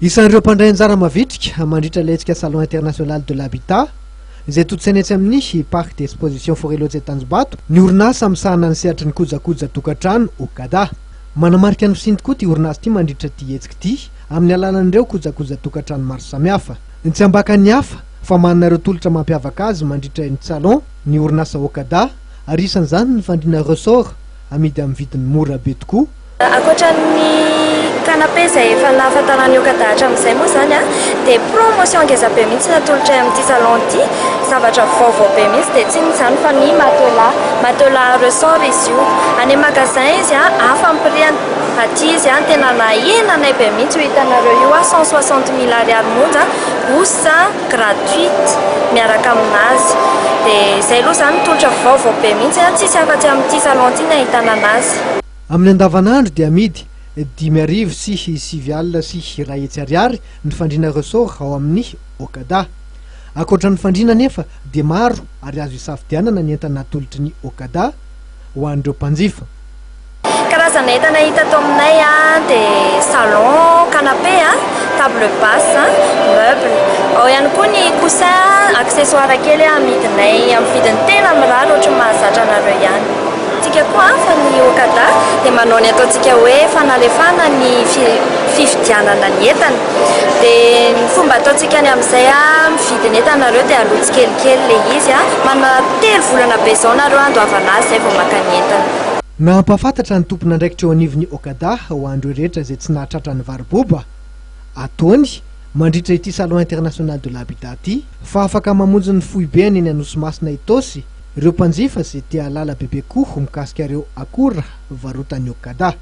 Isan'ireo mpandray anjara mavitrika mandritra ilay hetsika Salon International de l'Habitat izay tontosaina etsy amin'ny Parc d'Exposition Forêt Lodge Tanjombato ny orinasa misahana ny sehatry ny kojakoja tokantrano Okada. Manamarika ny fisiany tokoa ity orinasa ity mandritra ity hetsika ity amin'ny alalan'ireo kojakoja tokantrano maro samihafa. Tsy ambakan'ny hafa fa manana ireo tolotra mampiavaka azy mandritra ny salon ny orinasa Okada ary isan'izany ny fandriana ressort amidy amin'ny vidiny mora be tokoa. Ankoatra ny canapé izay efa nahafantaran'ny Okada hatramin'izay moa izany dia promotion ngeza be mihitsy natolotray amin'ity salon ity, zavatra vaovao be mihitsy dia tsy inona izany fa ny matelas, matelas ressort izy io, any magasin izy hafa ny prix-ny, aty izy tena nahenanay be mihitsy io hitanareo io 160 000 ariary monja, housse gratuite miaraka aminazy, dia izay aloha izany tolotra vaovao be mihitsy, tsisy afa-tsy amin'ity salon ity ny ahitana anazy. Amin'ny andavanandro dia amidy 195 100 ariary ny fandriana ressort ao amin'ny Okada. Ankoatra ny fandriana nefa dia maro ary azo isafidianana ny entana atolotry ny Okada ho an'ireo mpanjifa. Karazana entana hita ato aminay dia salon, canapé, table basse, meuble. Ao ihany koa ny coussin, accessoire kely amidinay amin'ny vidiny tena mirary ohatry ny mahazatra anareo ihany. Tsika koa fa ny Okada dia manao ny ataontsika hoe fanalefana ny fividianana ny entana. Dia ny fomba ataontsika any amin'izay mividy ny entana nareo dia aloha tsikelikely ilay izy. Manana 3 volana be izao nareo andoavana azy izay vao maka ny entana. Nampahafantatra ny tompon'andraikitra eo anivon'ny Okada ho an'ireo rehetra izay tsy nahatratra ny varoboba ataony mandritra ity Salon International de l'Habitat ity fa afaka mamonjy ny foibe any Anosimasina Itaosy ireo mpanjifa izay te hahalala bebe kokoa mikasika ireo akora varotan'ny Okada.